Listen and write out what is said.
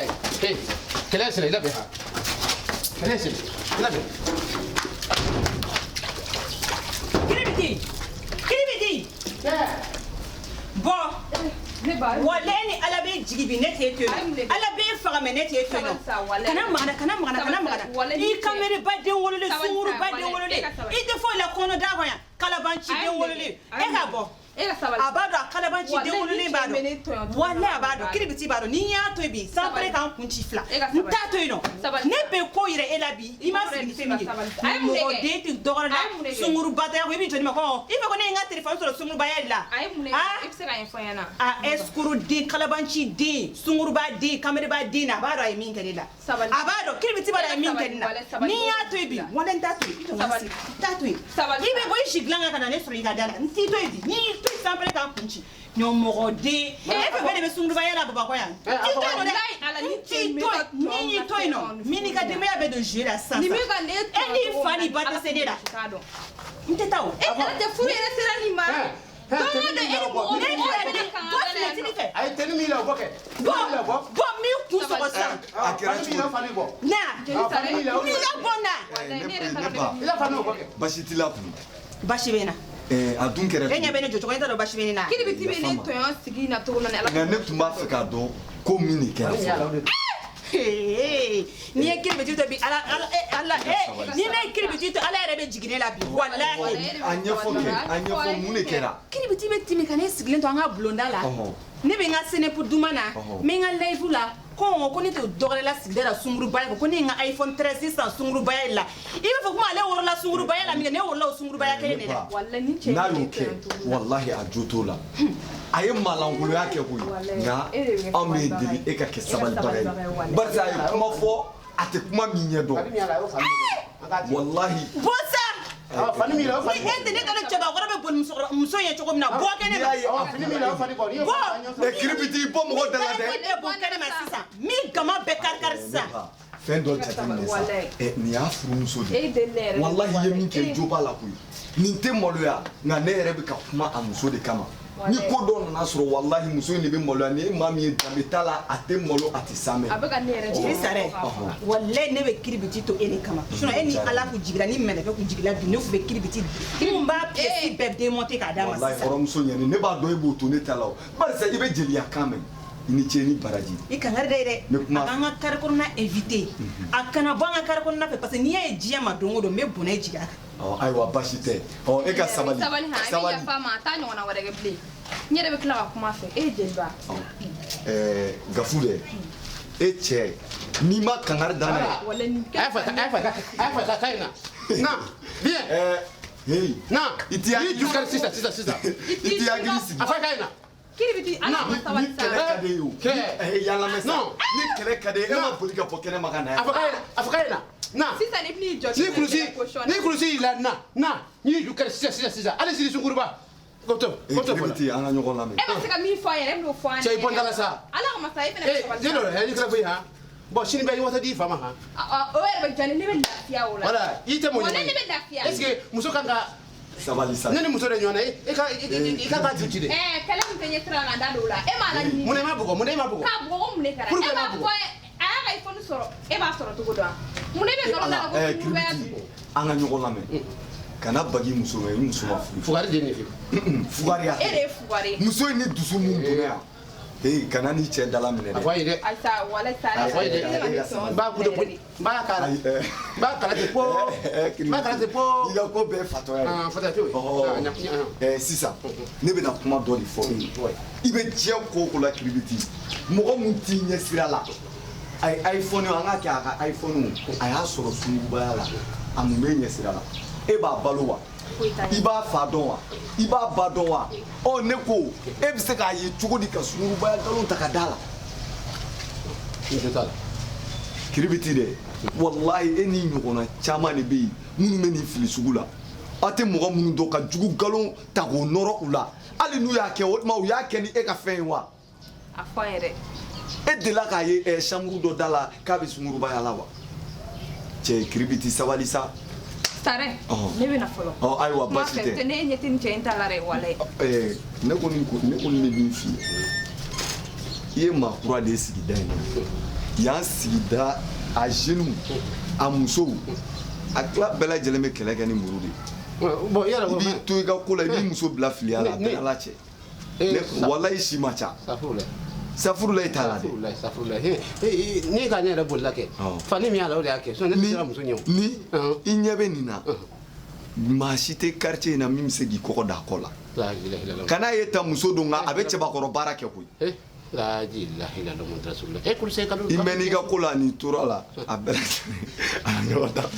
Kɛ he, kɛlɛ sɛnɛ, i labɛn han, kɛlɛ sɛnɛ, i labɛn. Kiribiti, kiribiti, bɔ. Ne ba. Walayi, ni Ala bɛ jigi bi, ne t'e to Ayi, mun de yen. kɛ? Ala b'e faga mɛ, ne t'e to yen. Sabali sa, walayi. Kana magana, kana magana, kana Sabali sa, magana. walayi, I ni cɛ- kamereba den wololen, Sabali sa, sunguruba den walayi, wololen. e ka sabali. I tɛ foyi la kɔnɔ da kɔnɔ yan, kalabanci Ayi, den mun de wololen. kɛ? E Ayi, ka mun de bɔ. kɛ? E ka sabali. A b'a dɔn, a kalabanci den Walayi, ni wololen cɛ b'a bɛ ne dɔn. tɔɲɔ cogo min Walayi, na, a b'a dɔn, a b'a dɔn. kiribiti b'a dɔn. N'i y'a to yen bi, sanpere Sabali. k'an kun ci fila. E ka N sabali. t'a to yen nɔ. Sabali. Ne bɛ ko yira e la bi, i ma sigi ni fɛn min ye. Sabali. A ye mun de Mɔgɔ kɛ? den tɛ dɔgɔrɛ A ye mun de la, kɛ? sunguruba tɛ ko i bɛ jɔn ma ko i fɛ ko ne ye n ka telefɔni sɔrɔ sungurubaya de la. A ye mun de kɛ? Ah? I bɛ se ka ɲɛfɔ n ɲɛna. A escroc den, kalabanci den, sunguruba den, kamereba den na, a b'a dɔn a ye min kɛ ne la. Sabali. A b'a dɔn, kiribiti b'a dɔn a ye min kɛ ne la. Sabali, sabali. N'i y'a to yen bi, wala n t'a to yen, i jɔ n ka Sabali. sigi, n t'a to yen. Sabali. I bɛ bɔ i si dilan kan ka na ne sɔrɔ i ka da la, n t'i to yen bi. N'i y'i to yen, sanpɛrɛ k'an kun ci. Ɲɔmɔgɔden, e fɛ bɛɛ de bɛ sungurubaya la Bamakɔ yan. N t'i to yen nɔ dɛ. Walayi, Ala, ni N t'i cɛ to yen. min N'i y'i to yen nɔ, min n'i ka denbaya bɛ don jeu la sisan. Nin bɛ ka ne E n'i fa n'i ba tɛ se ne la. t'a dɔn. N tɛ taa o. E ala tɛ, furu yɛrɛ sera nin ma. Hɛn, Don o tɛni don min e ni la o bɔ. mɔgɔ Ne mɔgɔ yɛrɛ bɛ de ne kan bɔ ka da la yan finɛtiri nɔ. fɛ. A ye tɛni min la o bɔ kɛ. Bɔ, Tɛni min la o bɔ. bɔ, min kun sɔgɔ sisan. A kɛra Fani min la o cogo fani bɔ. Na. Jeli Ah, fani min la o N'i ka bɔ na. Walayi, ne yɛrɛ Ne t'a dɔn ba. ne I la fani o bɔ kɛ. Basi t'i la kun? Basi bɛ n na. A dun kɛra E ɲɛ cogo bɛ ne jɔ cogo, e t'a dɔn basi bɛ ne na. Kiribiti bɛ ne tɔɲɔ sigi in na cogo min na, Ala. Nka ne tun b'a fɛ k'a dɔn ko min de kɛra Fani min y'a la o fɔlɔ. de don. Hey, n'i ye kiribiti to bi, Ala, Ala, eh, Ala, eh, ni ne ye kiribiti to, Ala yɛrɛ bɛ jigin ne la bi, walahi. A ɲɛfɔ kɛ, a ɲɛfɔ, mun de kɛra? Kiribiti bɛ timi ka ne sigilen to an ka bulonda la. Ne bɛ n ka sɛnɛpu duman na, n bɛ n ka live la, ko ne tɛ dɔgɔrɛ la sigida la sungurubaya kɔ, ko ne ye n ka iPhone 13 san sungurubaya de la. I b'a fɔ komi ale wolola sungurubaya la min kɛ, ne wolola o sungurubaya kelen de Ne la. ba, Walayi, ni cɛ n'a bɛ ne y'o kɛ, tɔɲɔ cogo min na. walahi, a jo t'o la. A ye maalankolonya kɛ koyi. Walayi, Nka e de bɛ kɛ anw bɛ sabalibaga deli ye. e ka kɛ E ka sabalibaga ye, sabalibaga ye, walayi. barisa a ye kuma fɔ, a tɛ kuma min ɲɛ Fani dɔn. min y'a la a y'o fani bɔ. An k'a ci. Walahi. Bɔ sa. Ah, fani min la o Ni fani e bɔ. tɛ ne ka cɛbakɔrɔ bɛ boli musokɔrɔba muso ye cogo min na, bɔ kɛnɛ N'i ma. y'a ye Ɔ, a fini min la o fani bɔ. N'i y'o Bɔ. fani an ɲɔgɔn sɔrɔ. Kiribiti, bɔ mɔgɔ da la dɛ. Ne bɔ kɛnɛ ma sisan, min gama bɛɛ kari kari Ne sisan. ba, fɛn dɔ jateminɛ sa. Walayi. Nin y'a furumuso de E ye. deli ne yɛrɛ de Walahi, i ye min kɛ, walayi. jo b'a la koyi. Nin tɛ maloya, nka ne yɛrɛ bɛ ka kuma a muso de kama. Ni Walayi. ko dɔ nana sɔrɔ, walahi, muso in de bɛ maloya. Ni e maa min ye danbe t'a la, a tɛ malo, a tɛ sanmɛ. A bɛ ka ne yɛrɛ Jeli Sarɛ, walayi, ne bɛ kiribiti to e de kama. Sinon e ni Ala kun jiginna, ni mɛlɛkɛ kun jiginna bi, ne kun bɛ kiribiti n b'a pièce bɛɛ démonter k'a d'a ma Walahi, sisan. hɔrɔnmuso ɲɛni, ne b'a dɔn e b'o to ne ta la o, barisa i bɛ jeliya kan mɛn. I ni ce ni baraji. I kangari da ye dɛ. Ne kuma A k'an ka carré kɔnɔna éviter, a kana bɔ an ka carré kɔnɔna fɛ, parce que n'i y'a ye diɲɛ ma don o don, n bɛ bɔnɛ jigin a kan. Ɔ, ayiwa, basi tɛ. Ɔ, e ka sabali. Sabali han, i bɛ yafa a ma, a t'a ɲɔgɔnna wɛrɛ kɛ bilen. N yɛrɛ bɛ tila ka kuma a fɛ. E ye jeliba. Ɔ, Gafu dɛ, e cɛ, n'i ma kangari da ne ye. Walayi, nin A y'a fɔ, a y'a fɔ, a y'a fɔ, ka ɲi na. Na, viens. Hey. Na. I t'i N'i hakili ju kari sisan, sisan, sisan. I t'i hakili sigi. A fɔ ka ɲi na. Kiribiti, Ala Non, ka sabali Ni sa. kɛlɛ ka di ye o. Kɛ. Yan lamɛn sa. Non. Ni kɛlɛ ka di ye, e ma boli ka bɔ kɛnɛ ma ka na A yan. fɔ ka ɲi na, a fɔ ka ɲi na. Na. Sisan i bɛn'i jɔ Ni kulusi, ni kulusi y'i la, na, na. N'i ju kari sisan, sisan, sisan. Hali sini sunkuruba. Ko to, ko to fɔlɔ. Kiribiti, an ka ɲɔgɔn lamɛn. E ma se ka min fɔ a ɲɛna, e bɛn'o fɔ an Cɛ, i bɔ n da la sa. Ala kama sa, e fana bɛ Eh, sabali den sa. dɔ, i kɛra foyi han. Bon, sini bɛɛ i wasa di i fa ma han. Ah, ah, o yɛrɛ bɛ diya ne, ne bɛ lafiya o la. Voilà, i tɛ mɔgɔ Walayi, ɲuman ne ye. bɛ lafiya. Est ce que muso kan ka Sabali sa. Ne ni muso de ɲɔgɔn na, e ka i ka k'a ju ci de. Kɛlɛ min tɛ ɲɛ sira la, n da don o la. E m'a laɲini. Mun na i ma bugɔ? Mun na i ma bugɔ? K'a bugɔ ko mun de kɛra? Pourquoi E i ma m'a bugɔ? bugɔ, a y'a ka iPhone sɔrɔ, e b'a sɔrɔ cogo dɔn wa? Mun ne bɛ nkalon da la ko Ala, sunkurubaya Kiribiti, an ka ɲɔgɔn lamɛn. Kana bagi muso ma, i muso ma furu. Fugari de ye nin ye. Fugariya E de ye tɛ. fugari ye. Muso in ni dusu mun donna yan. Hey, kana n'i cɛ dala minɛ A dɛ. fɔ a ye dɛ. Ayisa, walayi sa, A fɔ a ye ne dɛ. ma ne sɔn. N b'a kudo n b'a kala. Ayi, N b'a kala ten po. N b'a kala ten po. I ka ko bɛɛ fatɔya ye. Ah, fatɔya t'o ye. Ɔhɔ. Ah, ɲa- Sisan, ne bɛna kuma dɔ de fɔ e ye. I bɛ diɲɛ ko o ko la, Kiribiti, mɔgɔ mun t'i ɲɛ sira la, a ye iPhone ye o, an k'a kɛ a ka iPhone o, a y'a sɔrɔ sungurubaya la, a mun b'e ɲɛ sira la? E b'a balo wa? Foyi t'a ɲɛ. I b'a fa dɔn wa? I b'a ba dɔn wa? Ɔ, ne ko, e bɛ se k'a ye cogo di ka sungurubaya nkalon ta ka d'a la? N jo t'a la. Kiribiti dɛ, walahi, e ni ɲɔgɔnna caman de bɛ yen minnu bɛ nin fili sugu la. Aw tɛ mɔgɔ minnu dɔn ka jugu nkalon ta k'o nɔrɔ u la, hali n'u y'a kɛ, o tuma u y'a kɛ ni e ka fɛn ye wa? A fɔ an ye dɛ. E delila k'a ye chambre dɔ da la k'a bɛ sungurubaya la wa? Cɛ, Kiribiti, sabali sa. Sarɛ, Ɔhɔn. ne bɛ na fɔlɔ. Ɔ, ayiwa, Kuma baasi fɛ, tɛ. Ne ɲɛ tɛ nin cɛ in ta la dɛ, walayi. Ne kɔni ko, ne kɔni bɛ min f'i ye, i ye maa kura de ye sigida in na. Yan sigida a jeunes, a musow, a tila bɛɛ lajɛlen bɛ kɛlɛ kɛ ni muru de ye. Bon, yala. I b'i to i ka ko la, i b'i muso bila filiya la, a bɛɛ n'Ala cɛ. Ne walayi, si ma ca. Safurulayi. Safurulayi t'a la dɛ. Safurulayi, safurulayi. Ne ka ne yɛrɛ bolila kɛ fani min y'a la, o de y'a kɛ, sinon ne tɛ se ka muso ɲɛ o. Ni i ɲɛ bɛ nin na, maa si tɛ quartier in na min bɛ se k'i kɔgɔ da a kɔ la. La ilaha illallah. Kan'a ye ta muso don, nka a bɛ cɛbakɔrɔ baara kɛ koyi. La ilaha illallah Muhammadu rasulullah. Kuluse kalo. I mɛnn'i ka ko la, n'i tora la, a bɛɛ lajɛlen a ɲɔgɔn ta.